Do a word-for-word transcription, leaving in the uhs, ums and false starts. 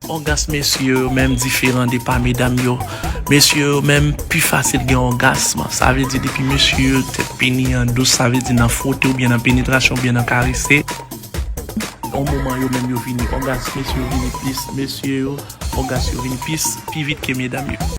Ògasm mesye yo menm diferan de pa medam yo. Mesye yo menm pi fasil gen ògasm. Sa vle di depi mesye yo tèt peni an dous, sa vle di nan fwote oubyen nan penetrasyon oubyen nan karese. Yon moman yo menm yo vini ògasm, mesye yo vini plis, mesye yo ògasm yo vini plis, pi vit ke medam yo.